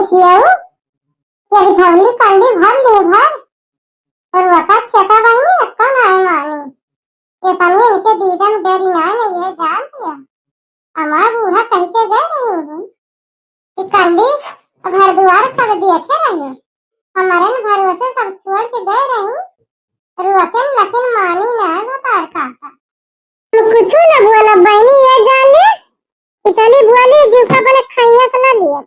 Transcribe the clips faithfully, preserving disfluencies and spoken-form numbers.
केहू एक झौली कंडी भर ले भर, और वका छेका बहिनी एक्का नाय मानी। ये तनी इनके दीदम डरी नाय, न यह जान दिया। हमार बूढ़ा कह के गए रही हूँ कि कंडी घर दुआर सब देखे रही, हमारे न भरोसे सब छोड़ के गए रही, रुआ के न लेकिन मानी ना भतार काटा। हम कुछ न बोला बहिनी, ये जान ले कि चली बोली जीव का अपने खैया से ना लिया।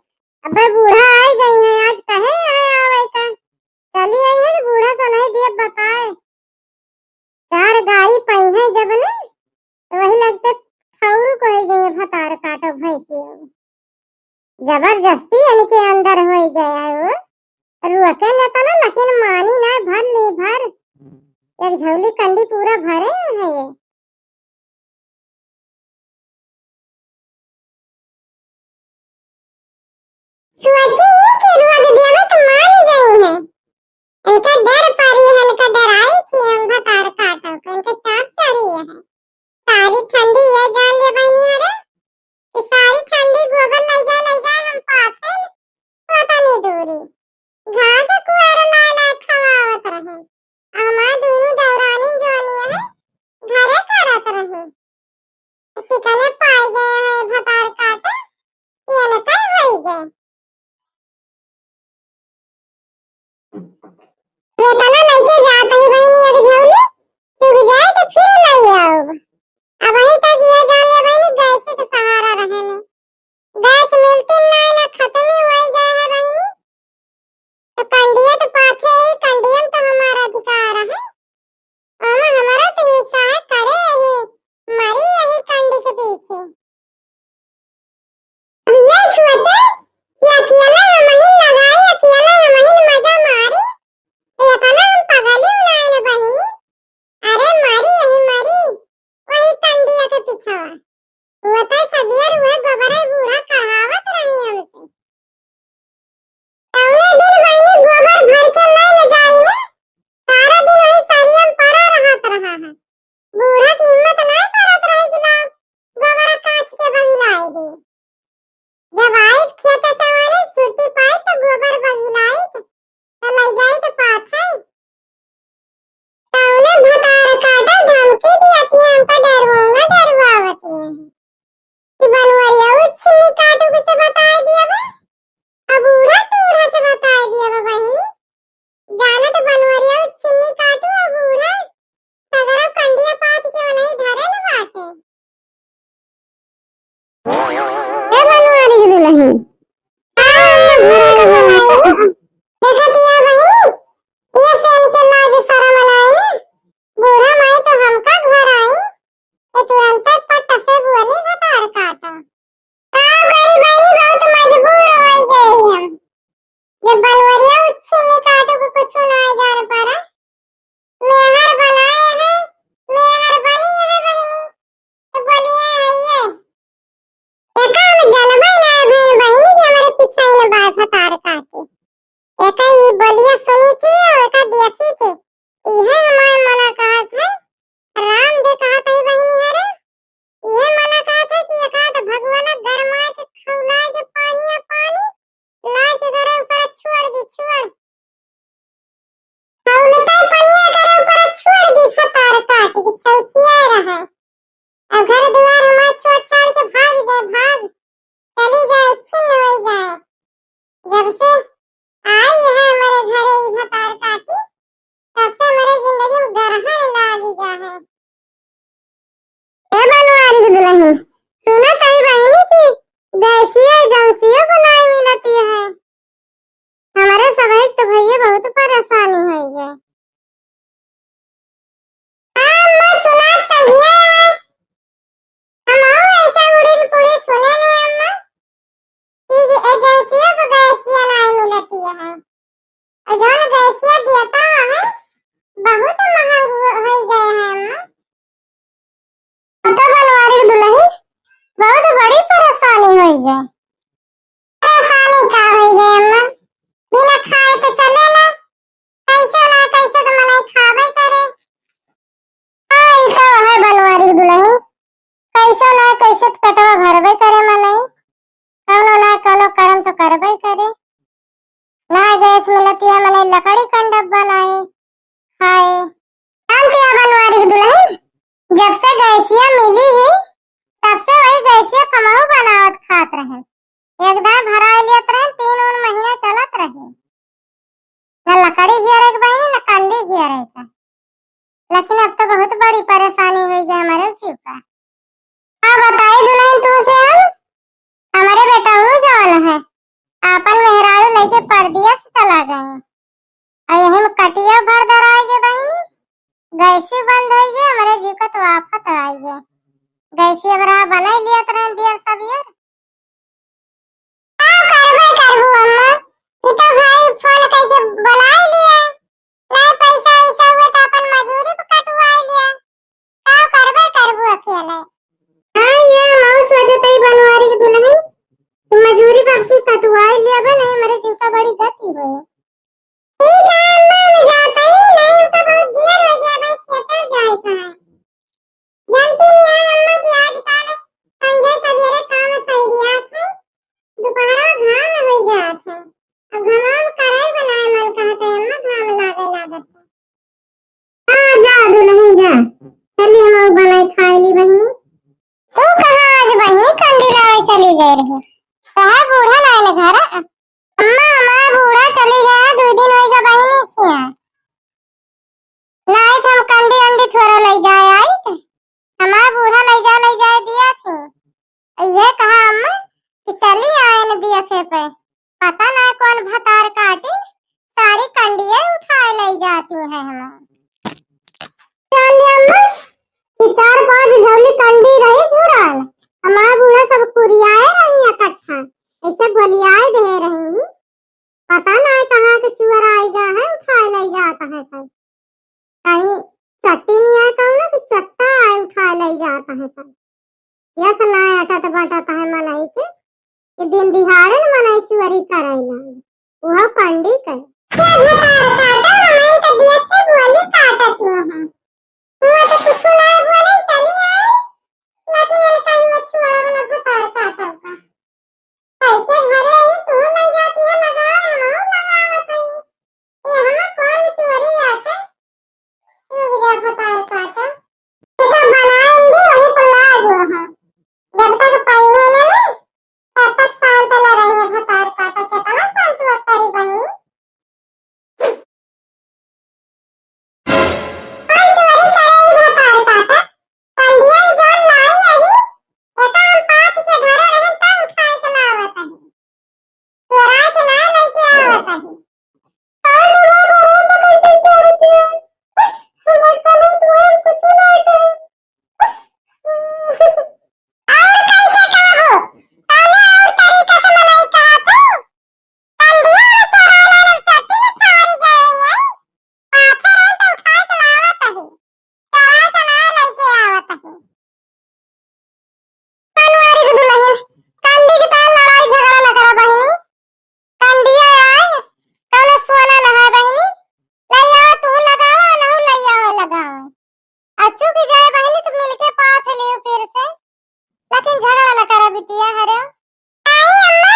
अब बूढ़ा आई गई है, आज कहे यहाँ आवे का, चली आई है तो बूढ़ा से नहीं दिए बताए। चार गाई पाई है जब ने, तो वही लगते ठौरू को ही गई भतार काटो भैंसी हो। जबरदस्ती इनके अंदर हो गया है वो। रुआ के न तना लेकिन मानी ना, भर ली भर। एक झौली कंडी पूरा भरे है ये। सोची ही कि रुआ के देवे तो मानी गई है। इनका डर पड़ी है, इनका डराई थी हम भतार काटो को, इनके चाप चढ़ी है। सारी ठंडी ये जान ले बहिनी हरे, कि सारी ठंडी गोबर ले जा, ले जा, हम पाथे, पता नहीं दूरी। घास कुआर लाए लाए खवावत रहे। हमार दोनों देवरानी जोनी है, घरे करत रहे। चिकने पाई गए हैं भतार काटे, ये न कल होई गए। ये तना लेके जात ही बहिनी एक झौली, चुग जाए तो फिर ले आओ। अब वही तक ये जान ले बहिनी गैस के सहारा रहे ने। गैस मिलती ना, ना खत्म ही होई गए है बहिनी। तो कंडिया तो पाथे ही, कंडिया में तो हमारा अधिकार है। ओमा हमारा तो हिस्सा है, करे यही, मरी यही कंडी के पीछे। अब ये सोचे कि अकेले हम ही लगाई, अकेले हम ही मजा मारी, तो इतना हम पगली उड़ाए न बहिनी। अरे मरी यही मरी, वही कंडिया के पिछवा। वो तो सदियर हुए गोबरे बूढ़ा कहावत रही हमसे। तौने दिन बहिनी गोबर भर के ले ले जाई है, सारा दिन वही सरियम पड़ा रहत रहा है। बूढ़ा की हिम्मत ना करत रहे कि ला गोबर काच के बही लाई दे। जब आई खेत से वाले छुट्टी पाई तो गोबर बही लाई तो ले जाई तो पाथे। तौने भतार काटा धमकी दिया कि हमका डरवाऊंगा, डरवावती है। कि बनवरिया उच्छिन्नी काटू के से बताए दिया बा, अब बूढ़ा टूढ़ा से बताए दिया बा बहिनी। जाना तो बनवरिया उच्छिन्नी काटू अब बूढ़ा सगरा कंडिया पात के ओनही धरे न बाटे। ए बनवारी के दुलही। देखत या बहिनी, ये से इनके लाज शरम नाई ना। बूढ़ा माई तो हमका घर आई, ये तुरंते पट से बोली भतार काटा। का करी बहिनी, बहुत मजबूर हो गई हम। जब बनवरिया उच्छिन्नी काटू के कुछ ना जान पड़ा, मेहर बनाए है, मेहर बनी है बहिनी, तो बोलिए है ये। एका हम जनबे ना है बहिन, बहिनी के हमारे पीछे ही ना बाय भतार काटे। एका ई बोलिया सुनी थी और एका देखी थी, इहे हमारे मना कहत है, राम दे कहत है बहिनी हरे, इहे मना कहत है कि एका तो भगवान गरमाए के खौलाए के पानी आ पानी, लाए के घरे ऊपर छोड़ दी, छोड़। खौलते पनिया के ऊपर छोड़ दी, भतार काट के चौकिया रहा। अब घर दुआर हमार छोड़ छाड़ के भाग जाए, भाग, चली जाए, छिन्न हो जाए। जब से आई है हमारे घरे ई भतार काटी, तब से हमारे जिंदगी में ग्रहण लाग गया है। ए बनवारी के दुलही, सुना कही बहिनी कि गैसिया एजेंसियों को नाई मिलती है। हमारे सबहिक तो भैया बहुत परेशानी होई है। हाँ, अम्मा, सुना तो ये है। हम और ऐसा उड़ीन पूरी सुने नहीं, अम्मा, कि ये एजेंसियों को गैसिया नाई मिलती है। और जौन गैसिया देता है, बहुत महंग हो, होई गए हैं, अम्मा। अब तो बनवारी के दुलही बहुत बड़ी परेशानी होई गए। परेशानी का होई गए अम्मा? बिना खाए तो चले ना, कैसे ना कैसे तो मनई खाबे करे। हाँ, ई तो है बनवारी के दुलही, कैसे ना कैसे तो पेटवा भरबे करे मनई, कौनो ना कौनो कर्म तो करबे करे। कि हमने लकड़ी कंडप बनाए, खाए। जानती है बनवारी की दुल्हन, जब से गैसिया मिली ही, तब से वही गैसिया पमहू बनावत खात रहे। एक दाएं भराए लियत रहे, तीन उन महीना चलत रहे। न लकड़ी हियरे के बहिनी, न कंडी हियरे का। लेकिन अब तो बहुत बड़ी परेशानी होइ गई हमारे जीव का। का बताई दुल्हन तुमसे हम, हमारे बेटऊ जौन है, आपन मेहरारू लेके परदेस चला गए। और यही में कटिया भर दराए गए बहिनी, गैसी बंद होइ गए, हमारे जीव का तो आफत आई गए। गैसी अब रहा बनाई लियत रहे दियर सब यार। का करबे करबू अम्मा, ई तो भाई फोन करके बुलाई लिया, नहीं पैसा ऐसा हुआ तो अपन मजूरी पे कटवाई लिया, का करबे करबू अकेले। हाँ, ये हम सोचत हई बनवारी के दुल्हन, तू मजूरी पे अब की कटवाई लिया बे, नहीं मेरे जीव का बड़ी गति होए। ठीक है अम्मा, हम जात हई, नहीं तो बहुत देर हो गया भाई, खेते जाए का है। जानती है अम्मा कि आजकल संझे सवेरे काम सरियात है, दोपहरा घाम होइ जात है। अब घाम करे बनाए मन कहत है अम्मा, घाम लागे लागत है। हाँ, जा दुल्हन जा, चली हम बनाए खाए ली बहिनी। तू कहाँ आज बहिनी कंडी लावे चली गए रही? कहा बूढ़ा लाए घर? अम्मा, हमार बूढ़ा चली गया, दो दिन होइगा बहिनी खिया। नाई तो हम कंडी अंडी थोड़ा लई जाए आई थे। हमार बूढ़ा लई जा, लई जाए दिया थी। ये कहा अम्मा कि चली आए न दिया थे पे। पता ना कौन भतार काटी, सारी कंडिये उठाए लई जाती है हमार। चल अम्मा, कि चार पांच झोली कंडी रही झुरल, हमार बूढ़ा सब कुरियाए रही इकट्ठा, ऐसे गोलियाए दे रही। पता ना कहाँ के चुअर आई गा है, उठाए लई जात है सब। कहीं चट्टी नहीं आए कहूँ ना कि चट्टा आए उठाए लई जात है सब। यस ना अटत बटत है मनई के, कि दिन दिहाड़े न मनई चुअरी करे लागे, उहो कंडी के। के भतार काटा, हमई के दिया के गोली काटत हैं। हुआ तो कुछ ना बोले, चली आए, लेकिन इनका ये छुआ वाला भतार काटा हुआ। कैसे घरे आई, तू ले जाती है लगावे, हम लगावत हई। ये हम कौन चोरी आके, रुक जा भतार काटा। ये सब बनाएंगे, वही पर ला जो है। जब तक पंगे न ले, तब तक शांत न रहिए भतार काटा। कितना शांत हुआ तारी बहन। हम चोरी करे भतार काटा। पंडिया ई जौन लाई अही, एका हम पाथ के धरे रहन तब उठाए के लावत अही। चोराए के ना लेके आवत अही। और दुआ करे तो कैसे चोरी किया? हमार कलम तो हम कुछ ना करे। और कैसे कहबो? तने और तरीका से मनई कहा तू? कंडिया में चोराए लानम चट्टी में ठारी गए हैं। पाथे रहे तो उठाए के लावत अही। चोराए के ना लेके आवत अही। बनवारी के दुल्हन, कंडी के ताल लड़ाई झगड़ा न करा बहिनी। कंडिया आए, कौनो सोना न है बहिनी। लई आवा, तू लगावा, नहू लई आवे लगावा। आ चुक जाए बहिनी तो मिलके पाथ लियो फिर से। लेकिन झगड़ा न करा बिटिया, हरे। आई अम्मा,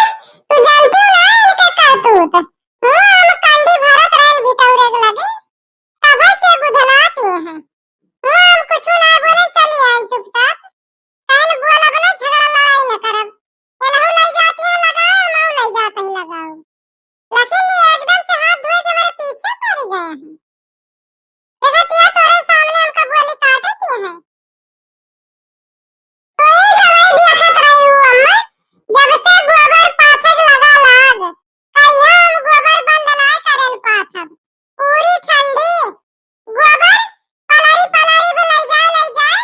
तू जानती हो ना इनके करतूत। हम्म, हम कंडी भरत रहन भिटौरे के लगे। तब से बुझलाती हैं। हम्म, हम कुछ ना बोले, चली आए चुपचाप। कहन बोलब ना, झगड़ा लड़ाई न करब। एनहू लई जाती है लगाओ, हमहू लई जात ही लगाओ। लेकिन ये एकदम से हाथ धोए के मेरे पीछे पड़ गए हैं। देखत हिया तोरे सामने हमका गोली काटत हिया है। तू ही सवाई दिया खत रही हूँ अम्मा, जब से गोबर पाथे के लगा लाग, कहिया हम गोबर बंद ना करल पाथब। पूरी ठंडी गोबर पलारी पलारी में लई जाए, लई जाए,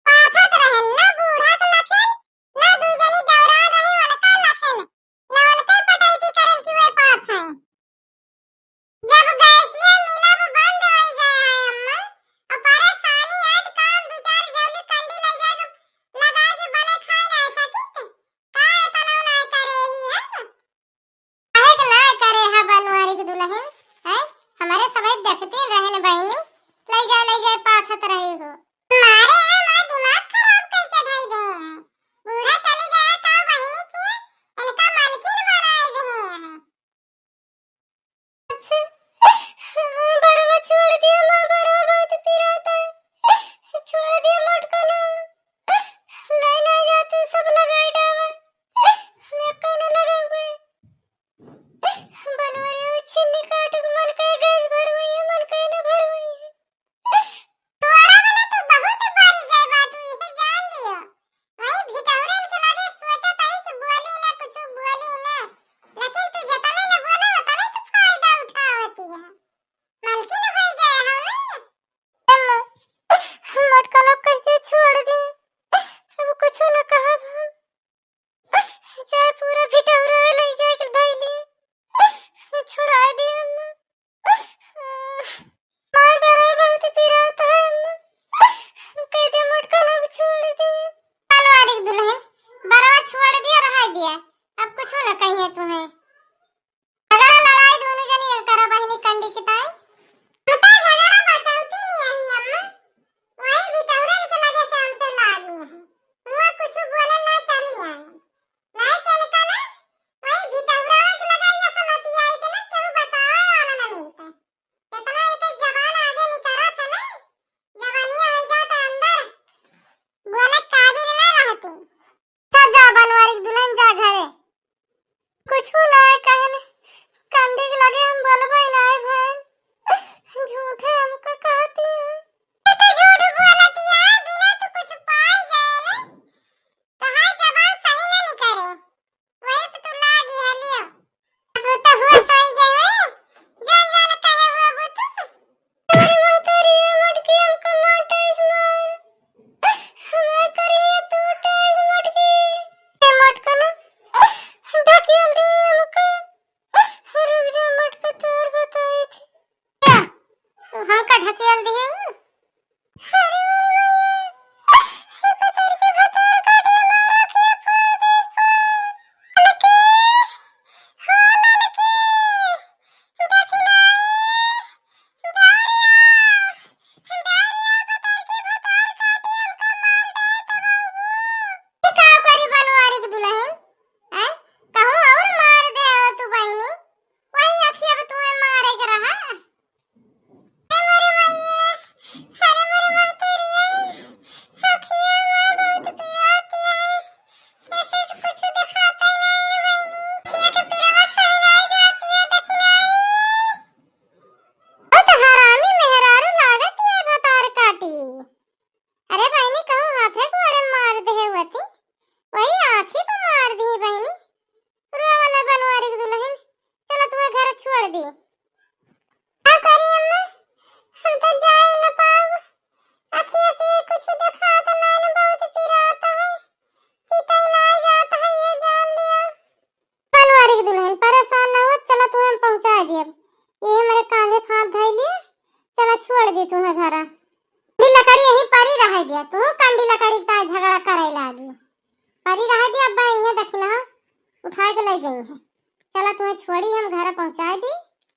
पाथत रहन, ना बूढ़ा के लखेन, ना दुई जनी दौरा रही उनका लखेन, ना उनके पटैती करन कि वे पाथ हैं। जब गैसिया मिलब बंद होई गए है अम्मा, और परेशानी आत काम दू चार झोली कंडी ले जाए के लगाए के बने खाए ना सकित, का एतना ना करे ही है? काहे के ना करे है बनवारी के दुल्हन, हैं? हमारे सबे देखते रहे न बहिनी, ले जाए, ले जाए पाथत रही हो। मारे हमार दिमाग खराब करके धई दे हैं। बूढ़ा चली गया तो बहिनी की इनका मलकिन बनाए दे हैं। अच्छा, ढकेल दिहे हूँ। अरे मोरे माई, हे पतर के भतार काटी हमार आँखिया फोड़ दे, फोड़। ललकी, हो ललकी, दखिनाई, डारिया, डारिया पतर के भतार काटी हमका मार डार तबाहू। ई का करी बनवारी के दुलहिन? हैं? कहूँ और मार दे तू बहिनी, वही अँखिया पे तुम्हें मारे के रहा। अरे मोरे माई, अरे मोरे महतरिया, अँखिया हमार बहुत पिरात है, ऐसे कुछ दिखाता ही नहीं रे बहिनी, अँखिया के पिरवा सहनाई जाती है, दखिनाई। बहुत हरामी मेहरारू लागत है भतार काटी। अरे बहिनी, कहूँ हाथे गोड़े मार देहे होती, वही आँखी पे मार दी बहिनी। रोवल बनवारी के दुलहिन, चला तुम्हें घर छोड़ दी। का करी अम्मा, हम तो जाए न पाउब, अँखिया से कुछ देखात ना, बहुत पिरात है, चितई ना जात है, ये जान लिया। बनवारी के दुलहिन, परेशान ना हो, चला तुम्हें हम पहुँचाए दियब। ये हमरे कांधे पे हाथ धइ लिया, चला छोड़ दी तुम्हें घरा। कंडी लकड़ी यहीं परी रहे दिया, तू कंडी लकड़ी का झगड़ा करे लागी। परी रहे दिया, अब्बा यहीं दखिनहा उठाए के ले गई है। चला तुम्हें छोड़ी, हम घरा पहुँचाए दी।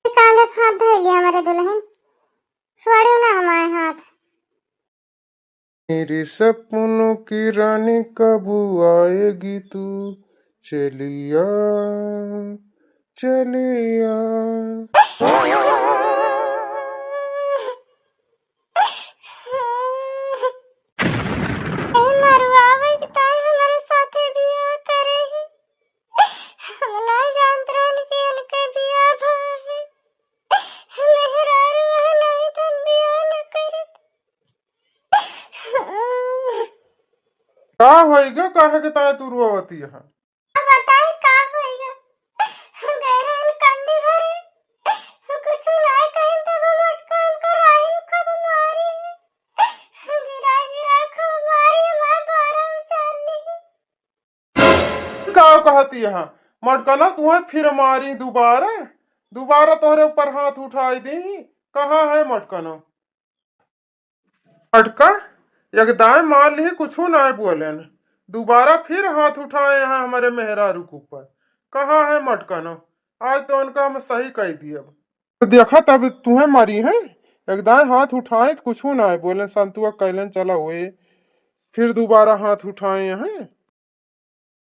कांधे पे हाथ धइ लिया हमरे दुलहिन, छोड़ी ना हमारे हाथ। मेरे सपनों की रानी कब आएगी तू, चलिया, चलिया। ए मरुआवे के ताई हमरे साथे बियाह करे ही। हम ना जानत रहन कि उनके बियाह भा है। मेहरारू है नहीं तो हम बियाह न करत। का होइगा, काहे के ताई तू रोवती है? अब बताई का होइगा? गए रहन कंडी भरे, कुछ ना कहिन तब हम अटका हमका राही खूब मारी, गिरा गिरा खूब मारी, हमार बारह उचार ली। का कहती है मटकना, तुम्हें फिर मारी दोबारा, दोबारा तोहरे ऊपर हाथ उठाई दी। कहाँ है मटकना? मटका, एक दाएं मार ली, कुछू ना बोलेन, दोबारा फिर हाथ उठाए हैं हमारे मेहरारू के ऊपर। कहाँ है मटकना? आज तो उनका हम सही कह दियब। तो देखा तब तुम्हें मारी है, एक दाएं हाथ उठाए तो कुछू ना बोलेन, संतुआ कैलन चला हुए, फिर दोबारा हाथ उठाए हैं।